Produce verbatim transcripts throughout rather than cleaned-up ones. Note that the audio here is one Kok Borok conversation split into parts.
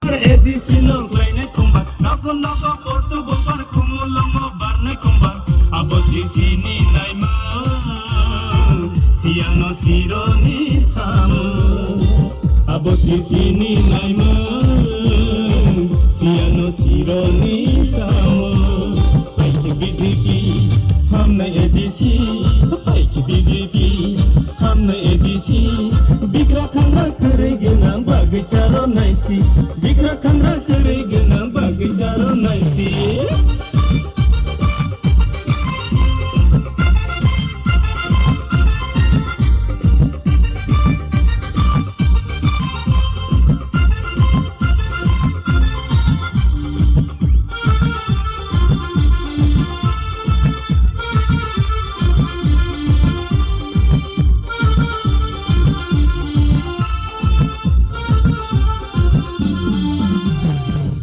A D C no khlainai khumbar, nogo nogo portu bopar khumulongo barnai khumbar. Abo si sini naima, siyano sironi samu. Abo si sini naima, siyano sironi samu. Paiki B J P, hamnai A D C. Paiki B J P, hamnai A D C. Bigra khangra kwrwi gwnang bagwi charo naisi. Bigra khangra kwrwi gwnang bagwi charo naisi.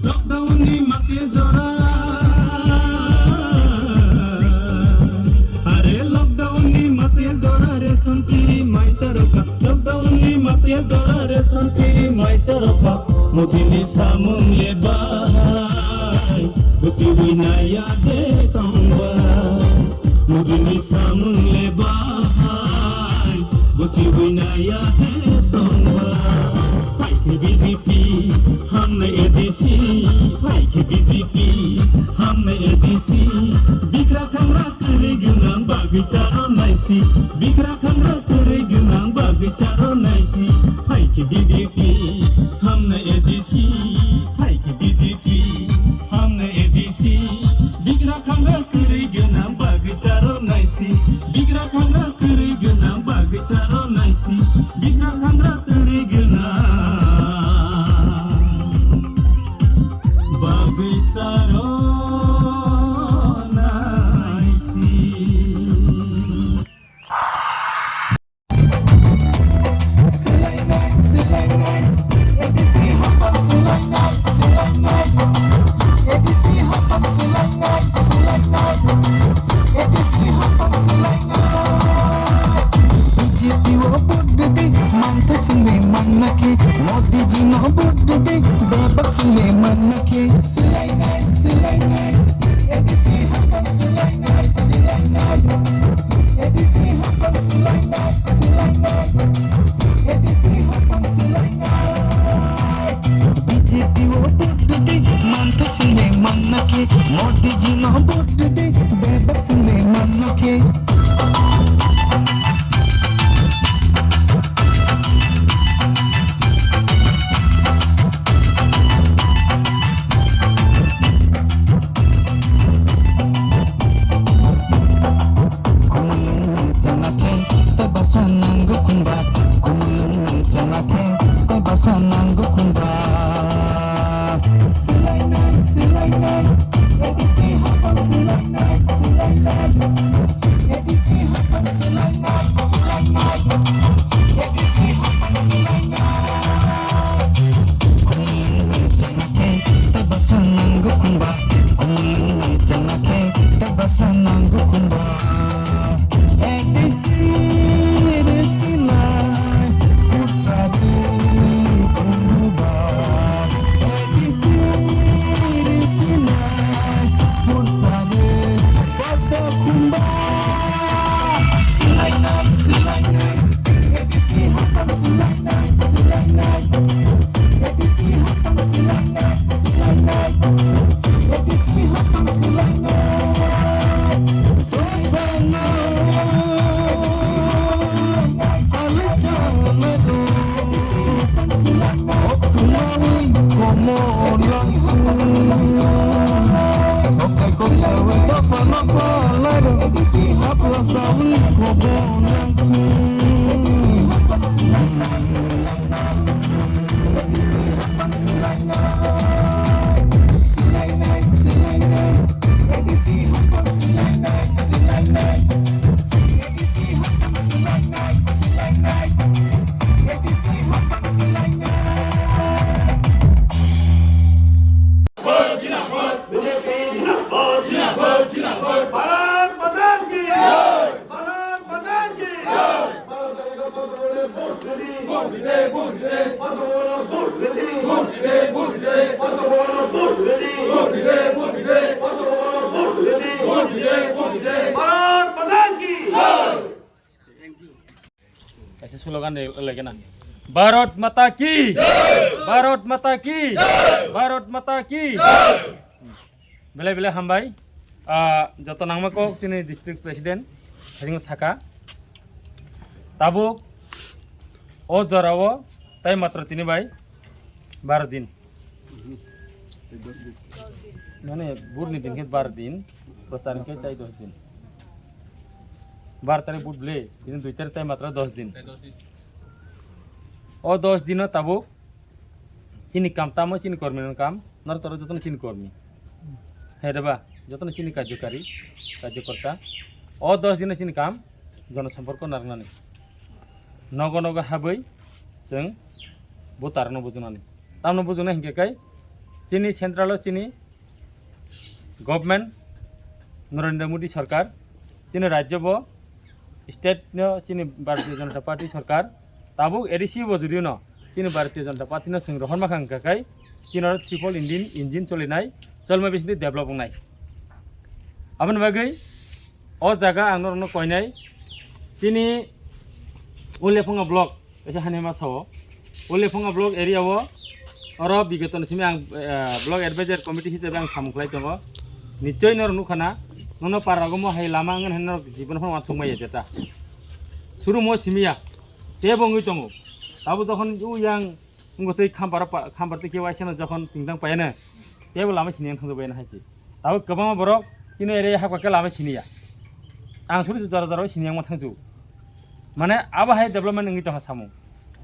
Lockdown ni mase jora, are lockdown ni mase jora ration free mai charokha. Lockdown ni mase jora ration free mai charokha. Modi ni samung le bahai, buchiwi naya de tongba. Modi ni samung le bahai, buchiwi naya de tongba. Paiki B J P, hamnai A D C. Paiki B J P, hamnai A D C. Bigra khangra kwrwi gwnang bagwi charo naisi. Bigra khangra kwrwi gwnang bagwi charo naisi. Paiki B J P, hamnai A D C. Paiki B J P, hamnai A D C. Bigra khangra kwrwi gwnang bagwi charo naisi. Bigra khangra kwrwi gwnang bagwi charo naisi. Bigra khangra kwrwi gwnang bagwi charo naisi. Swlainai, swlainai, A D C haphang swlainai, swlainai, A D C haphang swlainai, swlainai, A D C haphang swlainai. B J P o vote rwdi, manthai swngwi manna khe, Modi ji no vote rwdi, bebak swngwi manna khe. Swlainai, swlainai, A D C haphang swlainai, swlainai, A D C haphang swlainai. B J P o vote rwdi, manthai swngwi manna khe, Modi ji no vote rwdi, bebak swngwi manna khe. Khumulwng chana khe tei basa nango khumba. Khumulwng chana khe tei basa nango khumba. Swlainai, swlainai, A D C haphang swlainai, swlainai, A D C haphang swlainai, swlainai, A D C haphang swlainai. Khumulwng chana khe tei basa nango khumba. Khumulwng chana khe tei basa nango khumba. A D C rwsinai khursa rw khumba. A D C rwsinai khursa rw koto khumba. Swlainai, swlainai, A D C haphang swlainai, swlainai. A D C haphang swlainai, swlainai. A D C haphang swlainai. Swlainai. Alai chanai do. Hok swlainai komo langsu. Hok kai kok sawi tapa no palai do. Hapla sawi komo langsu. Bharat माता की जय। भारत माता की। Kan de lagi na. Bharat Mata ki! Bharat Mata ki! Bharat Mata ki! Belai belai hambai. Ah, joto nangma kok chini district president, haino saka. Tabuk o jorao tai matro tini bai baro din. Mane, bur ni din khe bar din, prosar khe tai dos din. Bar tarik bud ble, tini dui tarik tai matro dos din. O dos dino tabuk chini kam tamo, chini kormi no kam, nor toro jotono chini kormi. He reba, jotono chini karjokari, karjokorta. O dos dino chini kam, jonosompor ko narnani. Nogo nogo habwi chwng bo tarano bujunani. Tamno bujuna hinkhe kai chini central o chini government Narendra Modi sarkar, chini rajyo bo state no chini Bharatiya Janata Party sarkar, tabuk A D C bo jodi no chini Bharatiya Janata Party no chwng rohor makha hinkhe kai chini oro triple engine, engine cholinai, cholma bisingtwi develop wngnai. Aboni bagwi o jaga ang norokno koinai chini Ulephunga block, kaisa hani ma sao. Ulephunga block area o oro bigoto ni simi ang, eh, block advisor committee hisabe ang samung khlai tongo. Nichoi norok nukha na, nono para rogo mo hai lama wngkha hinwi norok jibon phano uansuk maya jeta. Suru mo simi ya, tebo wngwi tongo. Abo jokhon u yang wngkha tei khambar pa-, khambar tei khe waisa no jokhon tingtang paiya na, tebo lama sini yang thangjabai na hai se. Tabuk kwbangma borok chini area hakba khe lama siniya. Ang suri jora jora sini yang ma thangju. Mane abo hai development wngwi tongkha samung.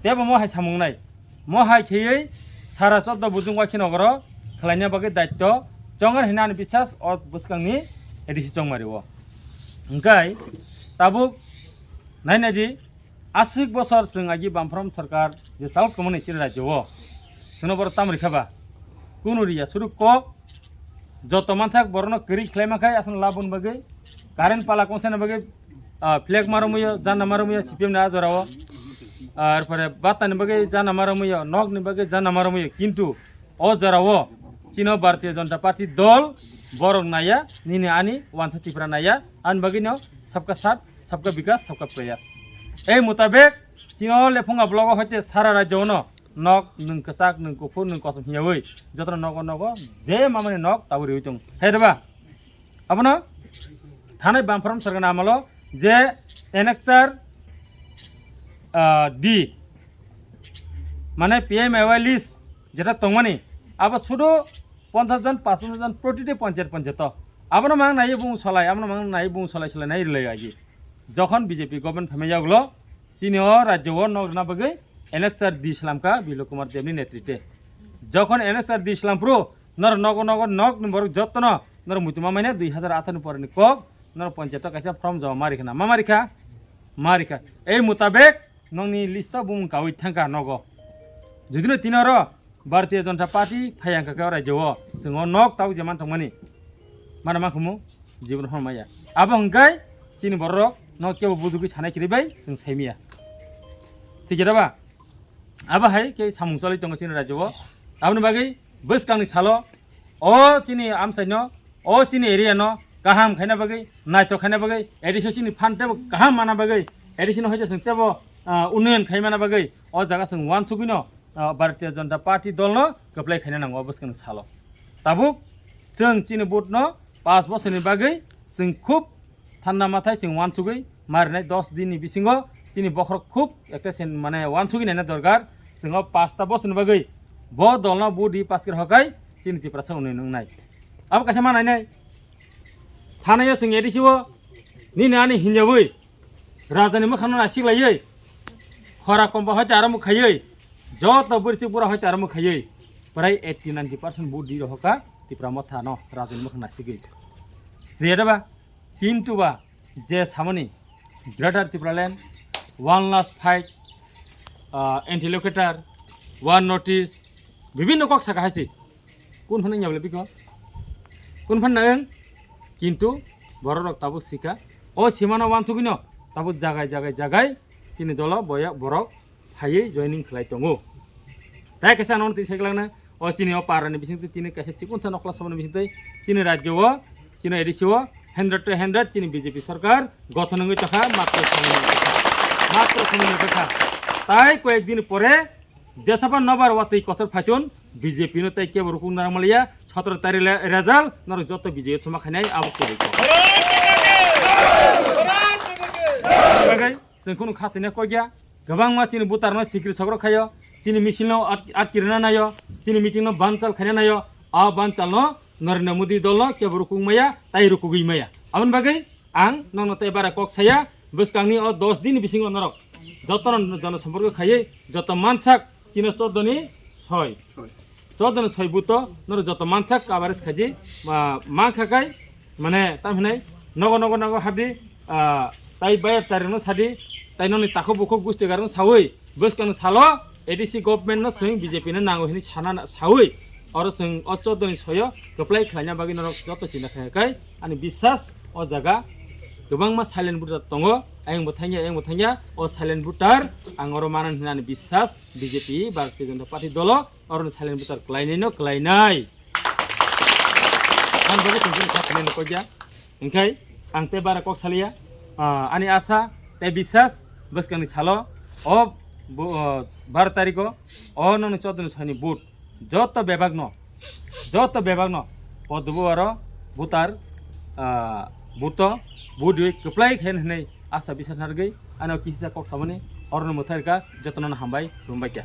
Tebo mo hai samung nai. Mo hai kheywi sara choddo bujung waikhe nogoro khlaina bagwi daitto chongar hinani bisas o bwskangni A D C chongmari o. Hwnkhe tabuk nai nai di, aswk bosor chwng agi Bamfront sarkar je chal kwmani chini rajyo o. Chwngno borok tamo rikha ba? Kunu riya, suru kok joto mansak borokno kwrwi khlai mankhai aswk laboni bagwi, current pala kongsa ni bagwi, ah, flag marumwi o, jana marumwi o C P M ni a jora o. Ar pore bata ni bagwi jana marumwi o, nok ni bagwi jana marumwi o. Kintu o jora o chino Bharatiya Janata Party dol borok naiya, nini ani wansa Tripura naiya, ani bagwi no sabka saath, sabka bikas, sabka prayas. Ei mutabek chino Lephunga block o hoite sara rajyo no nok nwng kwchak, nwng kuphur, nwng kosom hiyawi jotono nogo nogo je mamani nok tabuk riwi tongo. Hai reba? Abono thanai Bamfront sarkar amalo je annexure, ah, D, mane P M A Y list jeta tongmani, abo sudu ponchas jon, pachponchas jon protiti panchayat panchayat o. Abono mang nai bung solai, abono mang nai bung solai solai nai rwlai agi. Jokhon B J P government phaimai yagulo, chini o rajyo o nok rwna bagwi annexure D slamkha Biplab Kumar Debni netrite. Jokhon annexure D slampro, nor nogo nogo nok ni borok jotono nor muitu ma maine dui hazar atharo ni porni kok, nor panchayat o kaisa form joma ma rikha na, ma ma rikha? Ma rikha. Ei mutabek nokni list o bumung kawi thangkha nogo. Judino tini oro Bharatiya Janata Party phai ang kha khe o rajyo o, chwng o nok tabuk je man thangmani. Mana ma khumu? Jibon hwn maya. Abo hwnkhe chini borok no kebo budugwi sanai kiri bai chwng saimiya. Thik khe ba? Abo hai khe samung cholai tongo chini rajyo o. Aboni bagwi bwskangni salo o chini amchaino, o chini area no kaham khaina bagwi, naithok khaina bagwi, A D C o chini phan tebo kaham mana bagwi, A D C no hoite chwng tebo, ah, unnoyon khai mana bagwi o jaga chwng uansugwino, ah, Bharatiya Janata Party dol no kwplai khaina nango o bwskangni salo. Tabuk chwng chini vote no panch bosorni bagwi chwng khub thanda mathai chwng uansugwi marinai dos din ni bisingo chini bokhorok khub ekta sen mane uansugwi naina dorkar. Chwng o pasta bosorni bagwi bo dol no vote ri pass khe hokai chini Tiprasa unnoyon wngnai. Abo kaisa ma nainai. Thanaio chwng A D C o nini ani hinjawi rajani mwkhangno naisiklaiwi, hora komba hoite aro mwkhaiwi, joto bwrwichwk bura hoite aro mwkhaiwi, prai eighty ninety percent vote di rohorkha Tipra Mothano rajani mwkhang naisigwi. Riyada ba? Kintu ba je samani Greater Tipraland, one last fight, ah, interlocutor, one notice, bibinno kok saka hai se. Kun phano wngya bole bikho? Kun phano nang? Kintu borok rok tabuk sika. O simano uansugwino tabuk jagai jagai jagai chini dolo boya borok phaiwi joining khlai tongo. Tai kaisa ano twi sai glakna o chini o parani bisingtwi tini kaisa chikonsa nokla samani bisingtwi chini rajyo o, chini A D C o hundred to hundred chini B J P sarkar gothon wngwi tongkha, matro samani tongkha. Matro samani tongkha. Tai koyek din pore jesaba nobar watwi kotor phaichun B J P no tai kebo rukung narang maliya, sotoro tarikh le result norok joto B J P soma khainai abo kwrwi kok. Bagwi chwng khunu khatine kokya, kwbangma chini butar no sikri sokro khayo, chini misil no at-, atkirina nayo, chini meeting no banchal khaina nayo, a banchal no Narendra Modi dol no kebo rukung maya, tai rukugwi maya. Aboni bagwi ang nono tei bara kok saya, bwskangni o dos din bisingo norok jotono jono somporko khaiwi joto mansak chino choddo ni soi. Choddo ni soi buto norok joto mansak coverage khaidi, ma, mankha kai, mane, tam hinai, nogo, nogo, nogo habdi, ah, tai bayap charino sadi, tai noni takhuk bukhuk gusti garung sawi, bwskangni salo A D C government no chwng B J P no nango hinwi sana na-, sawi, oro chwng o choddo ni soyo kwplai khlaina bagwi norok joto chinta khaina kai ani biswas o jaga kwbangma silent voter tongo, ayang bo thangya, ayang bo thangya, o silent voter ang oro manan hinani biswas B J P Bharatiya Janata Party dolo, oro silent voter kwlainai no kwlainai. Ang bagwi tongkhe kha phunai no kokya. Hingkhai ang tei bara kok salia. Ah, ani asa tei biswas bwskangni salo o bo-, o bar tarikho o nokni choddo ni sani vote joto bebak no, joto bebak no podobo aro voter, ah, vote o vote rwi kwplai khe hinwi asa biswas narwgwi ano kisa kok samani orono mwthai rwkha jotono hambai khulumbai kha.